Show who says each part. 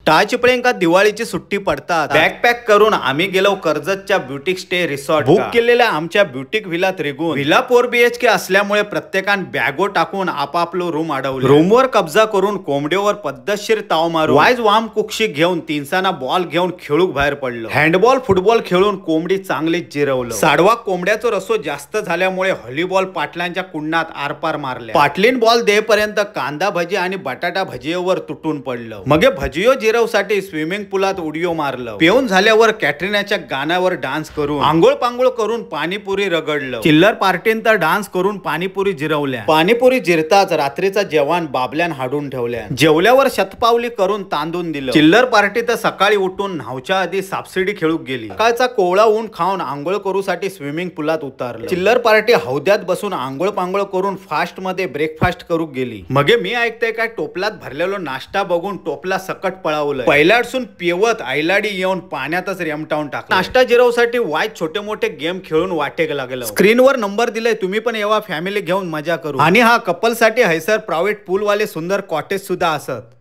Speaker 1: टाळचिपळेंका दिवाळीची सुट्टी पडतात. बॅकपॅक करून आम्ही गेलो कर्जतच्या ब्युटिक स्टे रिसॉर्ट. बुक केलेल्या आमच्या ब्युटिक व्हिलात रिगून व्हिला 4 BHK असल्यामुळे प्रत्येकान बॅगो टाकून आपापलो रूम अडवले. रूमवर कब्जा करून कोंबडीवर पद्धतशीर ताव मारून वायज वाम कुक्षी घेऊन तिनसाना बॉल घेऊन खेळूक बाहेर पडलो. हँडबॉल फुटबॉल खेळून कोंबडी चांगलीच जिरवलं. साडवा कोंबड्याचो रसो जास्त झाल्यामुळे व्हॉलीबॉल पाटलांच्या कुंडात आरपार मारले. पाटलीन बॉल देपर्यंत कांदा भजी आणि बटाटा भजियोवर तुटून पडलं. मगे भजियो जिरवसाठी स्विमिंग पुलात उडियो मारलं. पेऊन झाल्यावर कॅटरीनाच्या गाण्यावर डान्स करून आंघोळ पांघोळ करून पाणीपुरी रगडलं. चिल्लर पार्टीन तर डान्स करून पाणीपुरी जिरवल्या. पाणीपुरी जिरताच रात्रीचा जेवण बाबल्यान हाडून ठेवल्या. जेवल्यावर शतपावली करून तांदून दिलं. चिल्लर पार्टी तर सकाळी उठून न्हावच्या आधी सापसिडी खेळूक गेली. सकाळचा कोवळा ऊन खाऊन आंघोळ करूसाठी स्विमिंग पुलात उतारलं. चिल्लर पार्टी हौद्यात बसून आंघोळ पांघोळ करून फास्ट मध्ये ब्रेकफास्ट करू गेली. मगे मी ऐकते काय टोपलात भरलेलो नाश्ता बघून टोपला सकट पळावलं. पहिल्यापासून पेवत आयलाडी येऊन पाण्यातच रेमटावून टाकलं. नाश्ता जिरवसाठी वाईट छोटे मोठे गेम खेळून वाटेक लागलं. स्क्रीनवर नंबर दिलाय, तुम्ही पण येवा फॅमिली घेऊन मजा करू. आणि हा कपल साठी हैसर प्रायव्हेट पूल वाले सुंदर कॉटेज सुद्धा असत.